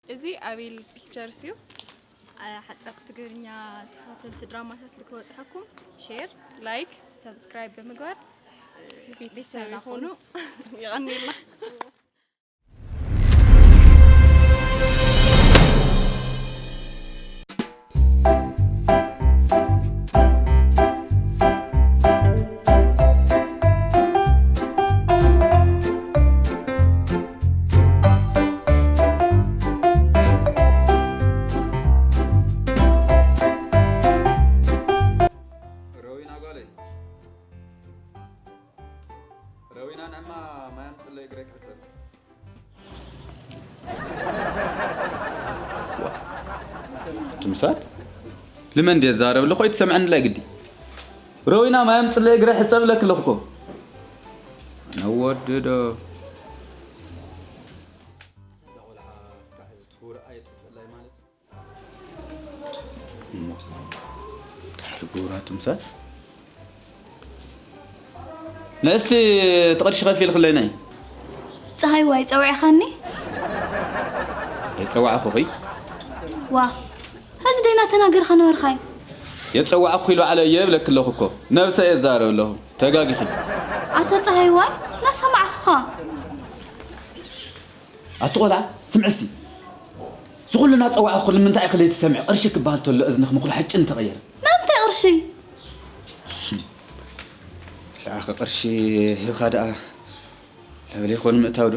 እዚ ኣቤል ፒክቸርስ እዩ። ሓፀርቲ ትግርኛ ተኸታተልቲ ድራማታት ልክበፅሐኩም ሼር፣ ላይክ፣ ሰብስክራይብ ብምግባር ቤተሰብ ይኹኑ። ይቐኒልና። ረዊና ጓለይ፣ ረዊና ንዕማ ማይ ኣምፅለይ እግረይ ክሕፀብ። ትምሳት ልመን ድየ ዝዛረብ ኣለኹ? ኣይትሰምዐኒ ላይ ግዲ። ረዊና ማይ ኣምፅለይ እግረ ሕፀብ ለክለኹ እኮ። ነወድዶ። እሞ፣ እንታይ ጉራ ትምሳል? ንእስቲ እቲ ቅርሺ ከፊልክለይ ናይ። ፀሃይ ዋይ፣ ፀውዕኻኒ? የፀዋዕኹኺ? ዋ፣ ሕዚ ደይና ተናገርካ ነበርካይ። የፀዋዕኹ ኢሉ ባዕለ እየ እብለኪ ኣለኹ እኮ። ነብሰ እየ ዝዛረብ ኣለኹ። ተጋጊኺ። ኣታ ፀሃይ ዋይ፣ ናሰማዕኹኻ። ኣቲ ቆልዓ፣ ስምዒ እስቲ። ዝኹሉ እናጸዋዕኹ ንምንታይ ኢኺ ለይትሰምዒ? ቅርሺ ክበሃል ተሎ እዝንኺ ንኹሉ ሓጭን ተቐየረ። ናምንታይ ቅርሺ? ደኣ ኸ ቅርሺ ሂብኻ ደኣ ለበለ ይኾን ምእታው ዶ?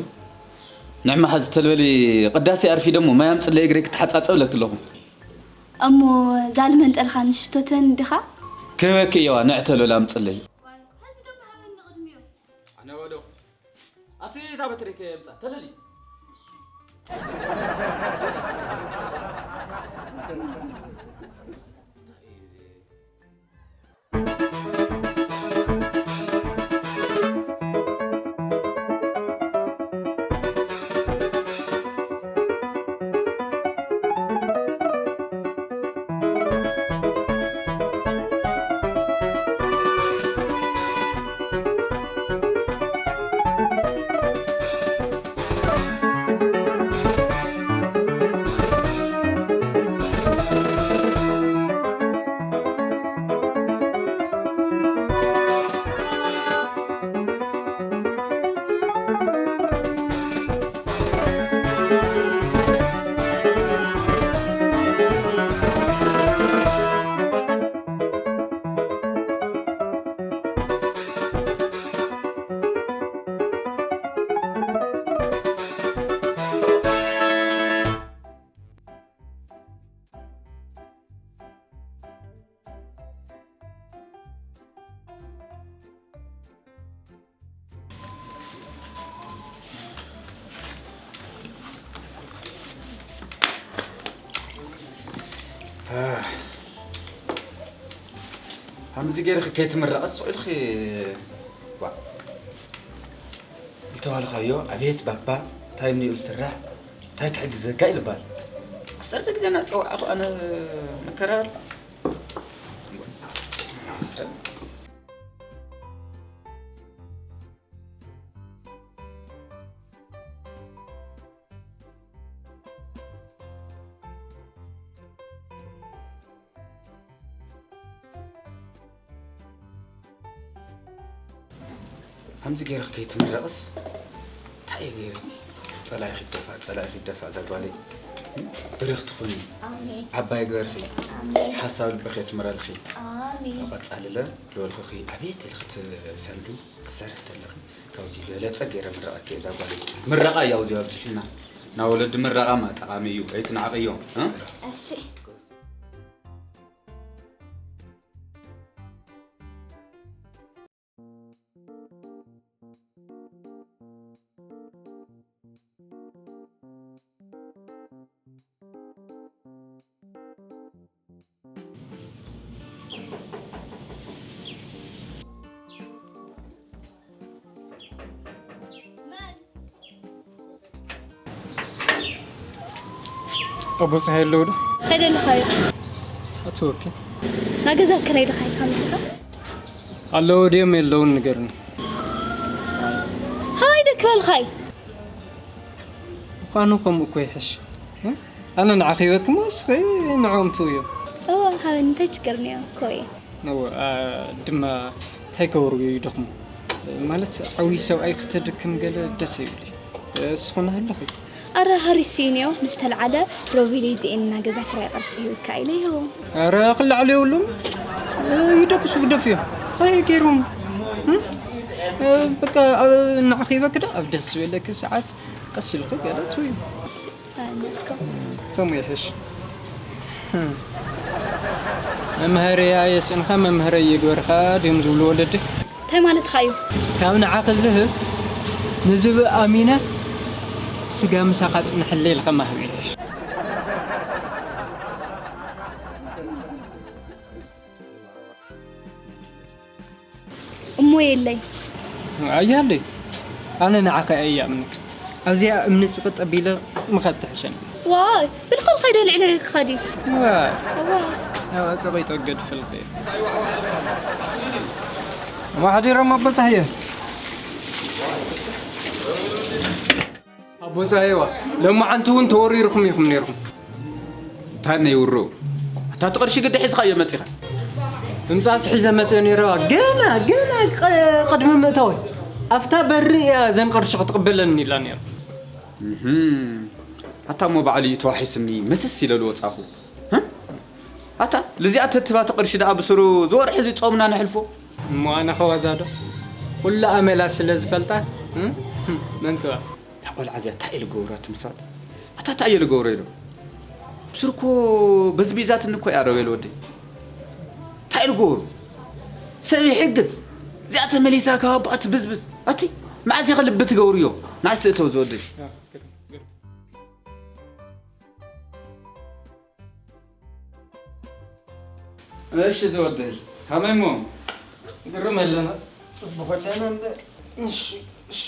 ንዕማ ሐዚ ተልበሊ ቅዳሴ ኣርፊደ እሞ ማይ ኣምጽለይ እግረይ ክተሓጻጸብ ለኪ ኣለኹ። እሞ ዛልመን ጠልኻ ንሽቶተን ዲኻ? ክህበኪ እየዋ ንዕ ተልበሊ ኣምጽለይ። ዋይ፣ ሐዚ ደሞ ሃበኒ ቅድሚኡ። ኣነ ወዶ ኣቲ እታ በትሪ ከየምጻ ተለሊ። ከምዚ ገይርኺ ከይትምረቐስ ስቕ ኢልኺ ዋ። ዝተባልኻዮ ኣቤት ባባ እንታይ እኒኡ ዝስራሕ እንታይ ክሕግዘካ ኢልባል። ዓሰርተ ግዜ እናፀዋዕኹ ኣነ መከራ በል። ከምዚ ገይርኺ ከይትምረቕስ እንታይ እየ ገይረ? ፀላኢኺ ይደፋእ፣ ፀላኢኺ ይደፋእ እዛ ጓለይ። ብርኽቲ ኩኒ፣ ኣሜን። ዓባይ ግበርኺ፣ ኣሜን። ሓሳብ ልብኺ የስምረልኺ። ኣሜን። ኣብ ቀፃሊ ለ ልበልኽኺ ኣቤት ኢልኺ ትሰንዲ ትሰርሒ ተለኺ ካብዚ ዝበለፀ ገይረ ምረቐኪ እየ እዛ ጓለይ። ምረቓ እዩ ኣብዚ ኣብፅሑና። ናብ ወለዲ ምረቓማ ጠቓሚ እዩ፣ ኣይትንዓቕዮ፣ እ? እሺ። ኣቦ ፀሃይ ኣለዉ ዶ? ከይደ ኣለኻዮ? ኣትወኪ። ናብ ገዛ ክራይ ድኻ ሒዝካ መፂኻ? ኣለዉ ድዮም የለውን ንገርኒ። ሃዋይ ዶ ክበልኻይ? ምዃኑ ከምኡ እኮ ይሕሽ። ኣነ ንዓኺ ይበክሞ እስኺ ንዕኦም ትውዮ። እወ ሃበኒ እንታይ ችግር እኒኦ ኮየ። እወ ድማ እንታይ ከብሩ ይደኽሙ ማለት ዓብዪ ሰብኣይ ክተድክም ገለ ደስ ይብል። እስኹ ናሃለኹ። ኣረ ሃሪስ እኒኦ ምስ ተልዓለ ሮቤል እዚኤን እና ገዛ ክራይ ቅርሺ ሂብካ ኢለ ይህቦም። ኣረ ክልዓሉ የብሉን ይደቅሱ ግደፍ እዮም። ታይ ገይሮም በቃ ንዓኺ ይበክዳ ኣብ ደስ ዝበለኪ ሰዓት ቀስ ኢልኺ ገለ ትውዩ። ኣነልኩም ከምኡ ይሕሽ። መምሃርያ የስእንኻ መምሃረይ ይግበርኻ ድዮም ዝብሉ ወለዲ። እንታይ ማለትካ እዩ? ካብ ንዓኺ ዝህብ ንዝብእ ኣሚነ ስጋ ምሳኻ ጽንሐለይ ኢልካ ማህብ ይሕሽ። እሞ የለይ። ኣያለይ ኣነ ንዓኺ ኣይኣምንክ ኣብዚኣ እምኒ ጽቕጥ ኣቢለ ምኻድ ትሕሸኒ። ዋይ ብድኻ ብኸይደ ልዕለ ክኸዲ። ዋይ እዋ እዋ ጸበይ ጠገድ ፍልኺ። እሞ ሓዲሮም ኣቦ ጻህየ ኣቦ ጻህየዋ ሎማዓንቲ እውን ተወሪርኹም ኢኹም ነይርኩም። እንታይ ነይውሩ ኣታ እቲ ቅርሺ ግዲ ሒዝኻዮ መፂኻ ብምጻስ ሒዘ መፅኦ ነይረ ገና ገና ቅ- ቅድሚ ምእታወይ ኣብታ በሪ እያ ዘን ቅርሺ ክትቕበለኒ ኢላ ነይራ። እህም። ኣታ እሞ ባዕሉ እዩ ተዋሒስኒ መስስ ኢለሉ ወፃኹ። ህም? ኣታ ልዚኣ ተትባቲ ቅርሺ ደኣ ብስሩ ዝወርሒ እዚ ፆምና ነሕልፎ። እሞ ኣነ ኸዋዛ ዶ? ኩላ ኣመላ ስለ ዝፈልጣ እም? መን ክባ? እታ ቆልዓ እዚኣ እንታይ ኢሉ ገብራ ትምሳት ኣታ እንታይ ኢሉ ገብሮ ኢሉ ብስርኮ በዝቢዛትኒ እኮ እያ ረቤል ወደይ እንታይ ኢሉ ገብሩ ሰብ ይሕግዝ እዚኣ ተመሊሳ ካብ ኣቦኣ ትብዝብዝ ኣቲ መዓዝ ኢኸ ልቢ ትገብርዮ ናስእተው ዝወደይ እሺ ዝወደይ ከመይ እሞ ግርም ኣለና ፅቡቅ ኣለና እምበር እሺ እሺ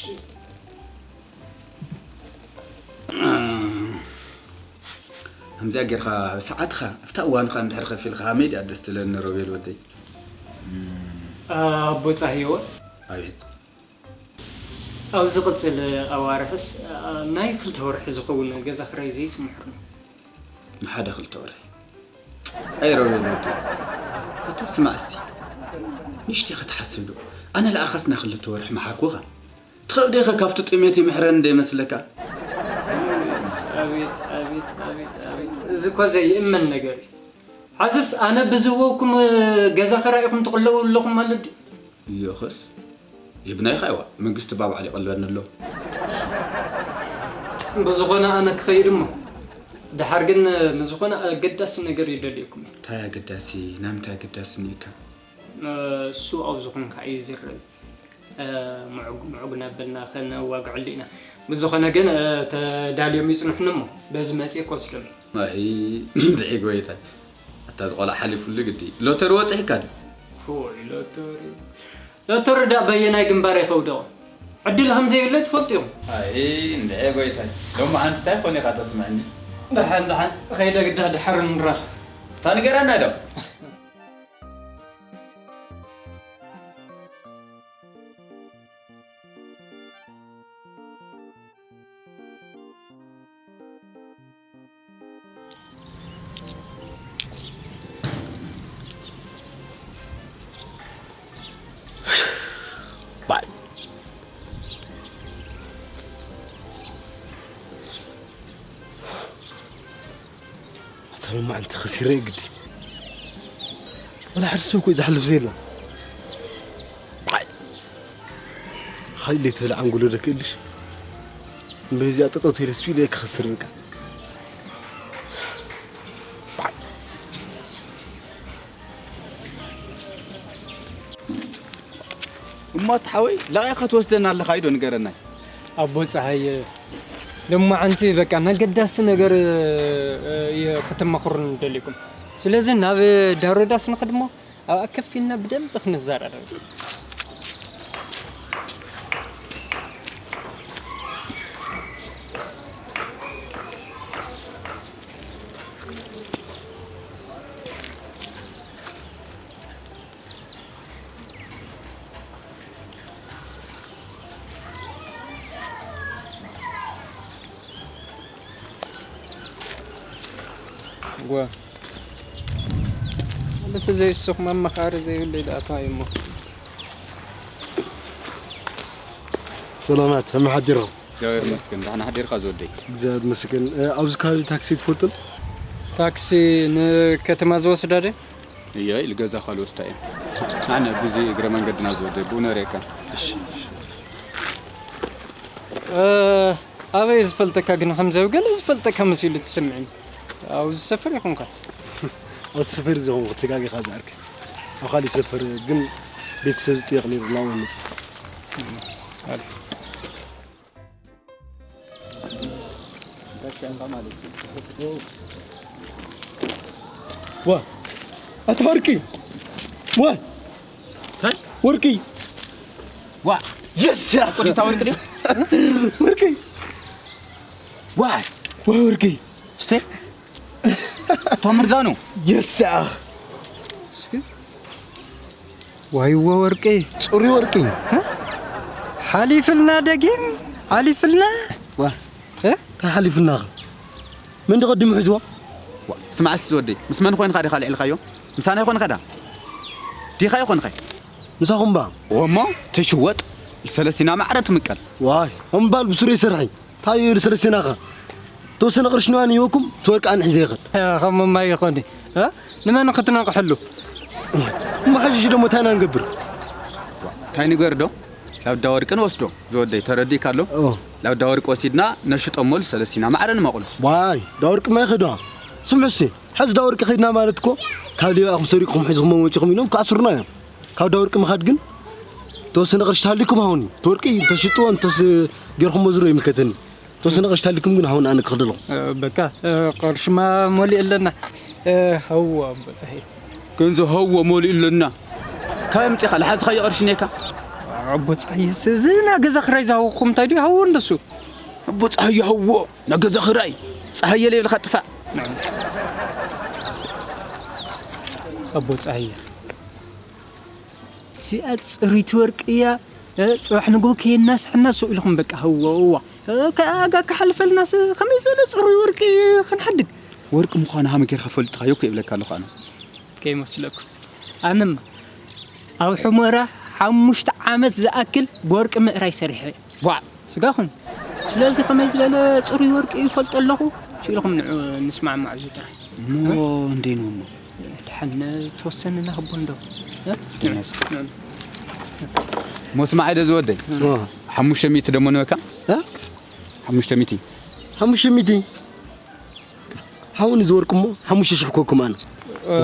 ከምዚኣ ጌርካ ሰዓትካ ኣብታ እዋንካ እንድሕር ከፊልካ ሃመይ ድኣ ደስ ትለኒ ሮቤል ወደይ ኣቦ ፃህይወ ኣቤት ኣብ ዝቕጽል ኣዋርሕስ ናይ ክልተ ወርሒ ዝኸውን ገዛ ክራይ ዘይትምሕሩኒ? ንሓደ ክልተ ወርሒ ኣይረብዮን ወዲ ኣታ ስማዕ እስቲ ንሽቲ ክትሓስብ ዶ ኣነ ለኣኻስ ናይ ክልተ ወርሒ መሓርኩኻ ትኸብደኸ ካብቱ ጥሜት ይምሕረን እንደ ይመስለካ ኣቤት ኣቤት ኣቤት ኣቤት እዚ እኳ ዘይእመን ነገር እዩ ሓዝስ ኣነ ብዝህበኩም ገዛ ክራይ ኢኹም ትቕለቡ ኣለኹም ማለት ድዩ እዮኸስ ይብናይኻ ይዋ መንግስቲ ባባዕሊ ይቐልበኒ ኣሎ ብዝኾነ ኣነ ክኸይድ እሞ ድሓር ግን ንዝኾነ ኣገዳሲ ነገር ይደልየኩም እዩ እንታይ ኣገዳሲ ናምንታይ ኣገዳሲ እኒካ እሱ ኣብ ዝኾንካ እዩ ዝረብ ምዑግ ምዑግ ናበልና ከነዋግዐሉ ኢና ብዝኾነ ግን ተዳልዮም ይፅንሑኒ እሞ በዚ መፅእ ክወስዶም እዩ ኣይ እንድዒ ጎይታይ ኣታ ዝቆልዓ ሓሊፉሉ ግዲ ሎተሪ ወፂሕካ ድዩ ሆይ ሎተሪ ሎተሪ ዳ በየናይ ግንባር ይኸውዶ ዕድል ከም ዘይብለ ትፈልጡ እዮም ኣይ እንድዒ ጎይታይ ሎማዓንቲ እንታይ ኮን ኢኻ ተስምዐኒ ደሓን ደሓን ኸይደ ግዳ ድሓር ንራኸብ እታ ንገረና ዶ ኣታ ሎማዓንቲ ከሲረ ግዲ ወላ ሓደ ሰብ ኮይ ዝሓልፍ ዘየላ ሓይሊ ትብል ዓንጉሎ ዶ ክእልሽ እምበይ እዚኣ ጠጠው ተይለ ስኢለ ክኸስር በቃ እሞ ኣታ ሓወይ ለቒኻ ትወስደና ኣለኻ እዩ ዶ ንገረናይ ኣቦ ፀሃየ ሎማዓንቲ በቃ ነገዳሲ ነገር ከተማኽሩን ደሊኩም ስለዚ ናብ ዳሮዳስ ንኽድሞ ኣብኣ ከፍ ኢልና ብደንብ ክንዘራረብ ጓ ማለት ዘይስኹም ኣማኻሪ ዘይብለይ ደኣ እንታይ እሞ። ሰላማት፣ ከመይ ሓዲርኩም? እግዚኣብሔር ይመስገን። ደሕና ሓዲርካ ዝወደይ? እግዚኣብሔር ይመስገን። እ፣ ኣብዚ ከባቢ ታክሲ ትፈልጡ? ታክሲ ንከተማ ዝወስዳ ደ? እየ፣ ኢሉ ገዛ ካልወስዳ እየ። ኣነ ብዙ እግረ መንገድና ዝወደይ፣ ብኡ ነሪካ። እሺ፣ እሺ። እ፣ ኣበይ ዝፈልጠካ ግን ከም ዘው ገለ ዝፈልጠካ መሲሉ ትስምዕኒ። ኣብዚ ሰፈር ይኹንካ? ኣብዚ ሰፈር ዝኾንኩ ተጋጊኻ ዝኣርክ። ኣብ ካሊእ ሰፈር ግን ቤተሰብ ዝጥየቕ ነይሩ፣ ናብኡ መጽእ። ዋ፣ ኣታ ወርቂ! ዋ! እንታይ? ወርቂ! ዋ! የስ! ቁሪታ ወርቂ ድዩ? ወርቂ! ዋ! ዋ፣ ወርቂ! እስቲ! ቶም ርዛኑ! የስ! እስኪ። ዋይዎ ወርቂ! ጽሩይ ወርቂ! እ? ሓሊፍልና ደጊም! ሓሊፍልና! ዋ! እ? እንታይ ሓሊፍልናኻ? መን ዶ ቀዲሙ ሒዝዎ? ዋ፣ ስማዕ እስቲ ዝወደይ፣ ምስ መን ኮይንካ ዲኻ ልዒልካዮ? ምሳና ይኾንካ ዳ? ዲኻ ይኾንካ? ምሳኹም ባ? ወሞ ትሽወጥ፣ ሰለስቲና ማዕረ ትምቀል። ዋይ፣ እምባል ብስሩ ይሰርሐኝ። እንታይ እዩ ሰለስቲናኻ? ተወሰነ ቅርሺ ንዋን ይወኩም፣ ትወርቂ ኣነ ሒዘ ይኸድ። እ፣ ከምኡማ ይኾን። እ? ንመን ክትነቕሕሉ? እሞ ሓሽሽ ደሞ እንታይ ኢና ንገብር? እንታይ ንገር ዶ? ላብዳ ወርቂ ንወስዶ፣ ዝወደይ ተረዲእካ ኣሎ? ኦ። ላብዳ ወርቂ ወሲድና ነሽጦ እሞ ሰለስቲና ማዕረ ንመቕሎ። ዋይ፣ ዳ ወርቂ ማይ ኸዶ። ስምዑ እስኪ፣ ሕዚ ዳ ወርቂ ኸድና ማለት እኮ ካብ ሌባኹም ሰሪቕኹም ሒዝኹም መፂኹም ኢሎም ክኣስሩና እዮም። ካብ ዳ ወርቂ ምኻድ ግን ተወሰነ ቅርሺ ተሃሊኩም ሃውኒ። እቲ ወርቂ እንተሽጥዎ እንተስ ገይርኹም መዝሮ ይምልከተኒ። ተወሰነ ቅርሺ ተሃሊኩም ግን ሃውኒ ኣነ ክኸደልኹም። እ፣ በቃ፣ እ፣ ቅርሽማ ሞሊእ ኣለና። እ፣ ሃዋ ኣቦ ጸሃየ። ገንዘብ ሃዋ ሞሊእ ኣለና። ካብ ምጽኻ ለሓዝኻዮ ቅርሺ ኔካ? ኣቦ ጸሃየ፣ እዚ ናይ ገዛ ክራይ ዝሃውኹም እንታይ ድዩ? ሃዎ እንደሱ። ኣቦ ጸሃየ ሃዎ፣ ናይ ገዛ ክራይ። ጸሃየ ለይብልካ ጥፋእ። ኣቦ ጸሃየ። እዚኣ ጽርይቲ ወርቂ እያ። እ፣ ጽባሕ ንግሆ ከየናስሐና ስቕ ኢልኩም በቃ፣ ህዎ፣ እዋ። እ፣ ከ-፣ ኣጋ ክሓልፈልናስ ከመይ ዝበለ ጽሩይ ወርቂ ክንሓድግ? ወርቂ ምዃኑ ሃመ ጌርካ ፈልጥኻዮ እኮ ይብለካ ኣለኹ ኣነ። ከይመስለኩም። ኣነማ ኣብ ሑመራ ሓሙሽተ ዓመት ዝኣክል ብወርቂ ምእራይ ሰሪሐ። ቧዕ! ስጋኹም። ስለዚ ከመይ ዝበለ ጽሩይ ወርቂ ይፈልጦ ኣለኹ፣ ስኢልኩም ንዑ ንስማዕማዕ እዚ ጥራይ። እሞ እንዴ ነው እሞ? ድሓን ተወሰነ ናህቦ እንዶ። እ? ዲመስት። እ። ሞስማዕ ዶ ዝወደይ? እ። ሓሙሽተ ሚእቲ ደሞ ንበካ? እ? ሓሙሽተ ሚእቲ። ሓሙሽተ ሚእቲ? ሓውን ዝወርቅ እሞ ሓሙሽተ ሽሕ ኮኩም ኣነ።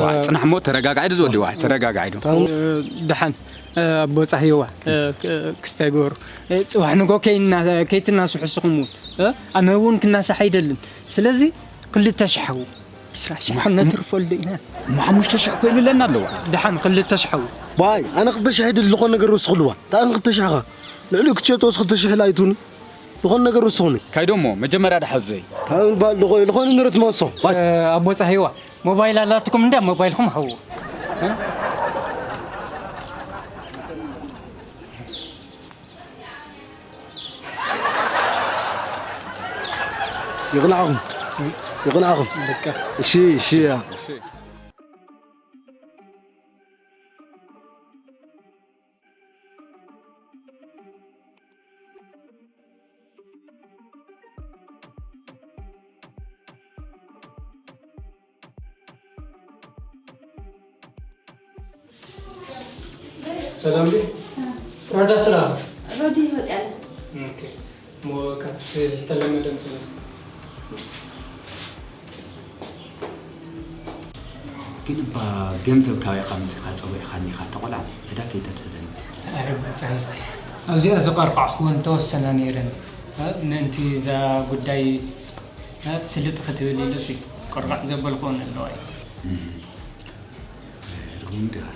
ዋ፣ ጽናሕ እሞ ተረጋጋዒ ዶ ዝወደይ፣ ዋ፣ ተረጋጋዒ ዶ። እ፣ ድሓን፣ እ፣ ኣቦ ጻህይዋ፣ እ፣ ክ-፣ ክስታይ ግበሩ። እ፣ ጽባሕ ንጎ ከይና-፣ ከይትናስሑ እስኹም እውን፣ እ፣ ኣነ እውን ክናሳሕ ኣይደልን። ስለዚ ክልተ ሽሕ ሓው፣ ዕስራ ሽሕ ማ-፣ ነትርፈሉ ኢና። እሞ ሓሙሽተ ሽሕ ኮይኑ ኣለና ኣለዋ። ድሓን ክልተ ሽሕ ሓው። ባይ፣ ኣነ ክልተ ሽሕ ኣይደልን፣ ዝኾነ ነገር ወስኽልዋ። እንታይ ክልተ ሽሕ ኻ? ልዕሊ ክትሸጦ ወስ ክልተ ሽሕ ኢላ ኣይትሁን። ዝኾነ ነገር ወስኹኒ። ካይዶ እሞ መጀመርያ ድሓዙይ። ካብ ባል ዝኾ-፣ ዝኾነ ንረት መወሶ። ባይ። እ፣ ኣቦ ጻህይዋ፣ ሞባይል ኣላትኩም እንድያ፣ ሞባይልኩም ሃቡ። እ? ይቕናዕኹም። ይቕናዕኹም። በቃ። እሺ፣ እሺ፣ ያ። እሺ። ሰላም ድዩ? ሮዳ ስራ። ሮዲ ወፂኣ ኣላ። ኦኬ። እሞ ካብቲ ዝተለመደ ምፅእ። ግን እባ ገንዘብ ካበይ ኢኻ ኣምጺእካ ጸዊዕካኒ ኢኻ እታ ቆልዓ? ዕዳ ከይተትሕዘኒ። ኣረ ብጻይ፣ ኣብዚኣ ዝቐርቃዕኩወን ተወሰና ነይረን። እ፣ ምእንቲ እዛ ጉዳይ፣ እ፣ ስልጥ ክትብል ኢለሲ ቅርቃዕ ዘበልኩወን ኣለዋ እዩ። እም። ርጉም ዲኻ?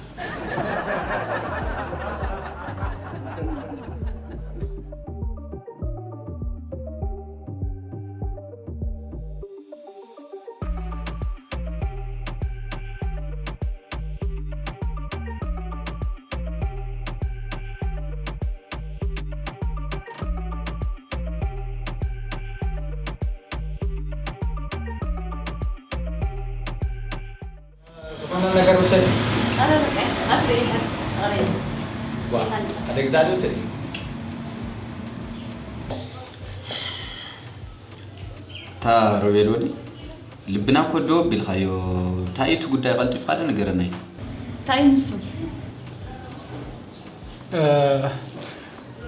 ማማ ነገር ውሰድ። ኧረ በቃ ኣትበይ፣ ሓዝ ኣረይ። ዋ፣ ሓደ ግዛ ውሰድ። እታ ሮቤል ወዲ ልብና እኮ ደው ኣቢልካዮ። እንታይ እዩ እቲ ጉዳይ? ቀልጢፍካ ዶ ንገረናይ። እንታይ እዩ ንሱ?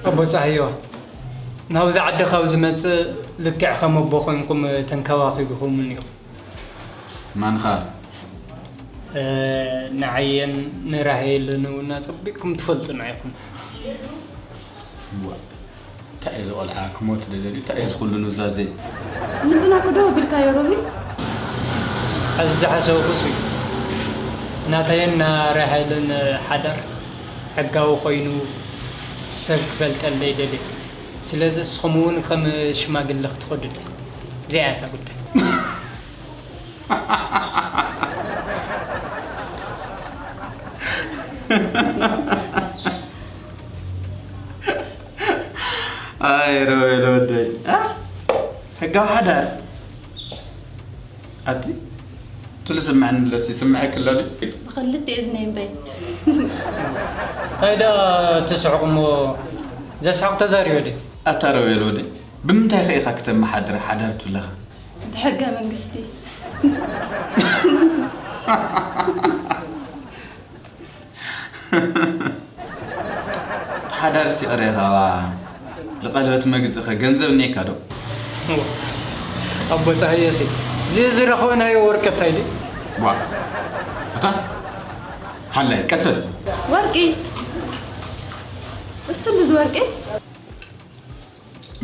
ኣቦ ጻህዮ፣ ናብዚ ዓዲ ካብ ዝመጽእ ልክዕ ከም ኣቦ ኮይንኩም ተንከባኺብኹምን ኢኹም። ማንኻ? ንዓየን ንራሄልን እውን ኣጸቢቕኩም ትፈልጡና ኢኹም። ዋ፣ እንታይ እዩ ዝቆልዓ ክሞት ደደልዩ? እንታይ እዩ ዝኹሉ ኑዛዜ? ልብና ክዶ ቢልካዮ ሮቢ? ሕዚ ዝሓሰብኩስ እዩ። ናተይን ናይ ራሄልን ሓዳር ሕጋዊ ኮይኑ ሰብ ክፈልጠለይ ደልየ። ስለዚ ንስኹም እውን ከም ሽማግለ ክትኸዱለይ። እዚኣ እያ እታ ጉዳይ። ኣይ ሮቤል ወደይ፣ እ? ሕጋዊ ሓዳር ኣቲ ትሉ ስምዐኒ ኣለሲ ስምዐ ክለሉ ብክልተ እዝነይ እምበይ። እንታይ ደኣ ትስሕቕ እሞ ዘስሕቕ ተዛሪበ ድዩ? ኣታ ሮቤል ወደይ፣ ብምንታይ ከ ኢኻ ክተመሓድረ ሓዳር ትብለኻ? ብሕገ መንግስቲ። ተሓዳርሲ ቀሬኻዋ ልቐለበት መግዝእኸ ገንዘብ እኔካ ዶ? ኣቦ ጸሃየሲ እዚ ዝረኸበናዮ ወርቂ እንታይ ድዩ? ዋ ኣታ ሃላይ ቀሰል ወርቂ እሱ ልዝ ወርቂ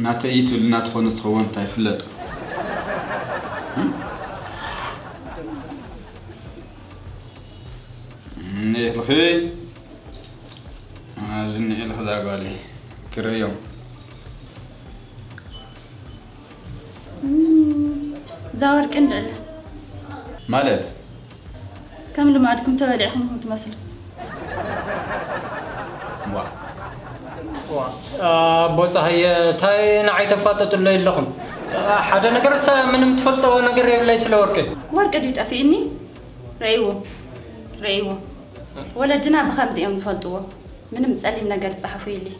ናተይ እዩ ትብል እናትኾነ ዝኸውን እንታይ ይፍለጥ እኒኤልኺ ኣብዚ እኒኤልኺ እዛ ጓለይ ክርእዮም እዛ ወርቂ እንድዕላ ማለት ከም ልማድኩም ተበሊዕኹም ትመስሉ። ዋ ኣቦ ፀሃየ ታይ ንዓይ ተፋጠጡለይ ኣለኹም? ሓደ ነገርስ ምንም ትፈልጠዎ ነገር የብለይ ስለ ወርቂ። ወርቂ ድዩ ጠፊእኒ? ረእይዎ ረእይዎ። ወለድና ብኸምዚ እዮም ዝፈልጥዎ። ምንም ፀሊም ነገር ዝፀሓፉ የለይ።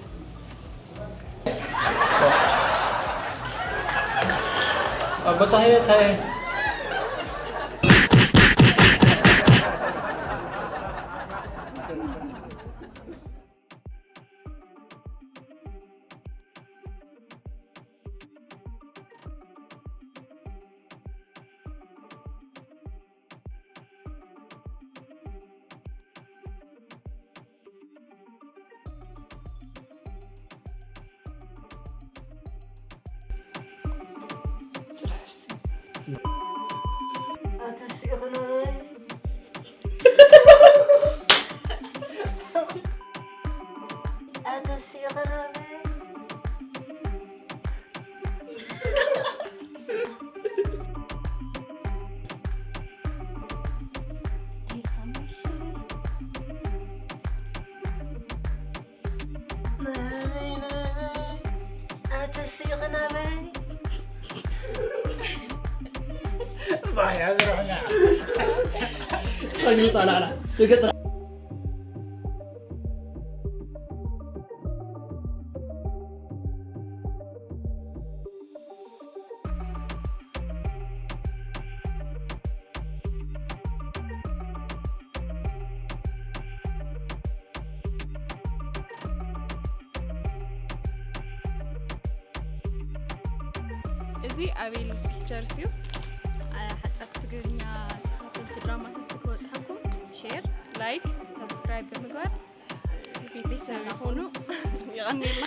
ኣቦ ፀሃየ ታይ እዚ ኣቤል ፒክቸርስ እዩ። ሓፀርቲ ትግርኛ ተኸተልቲ ድራማታት ክበፅሐኩም ሼር፣ ላይክ፣ ሰብስክራይብ ብምግባር ቤተሰብ ይኹኑ። የቐንየልና።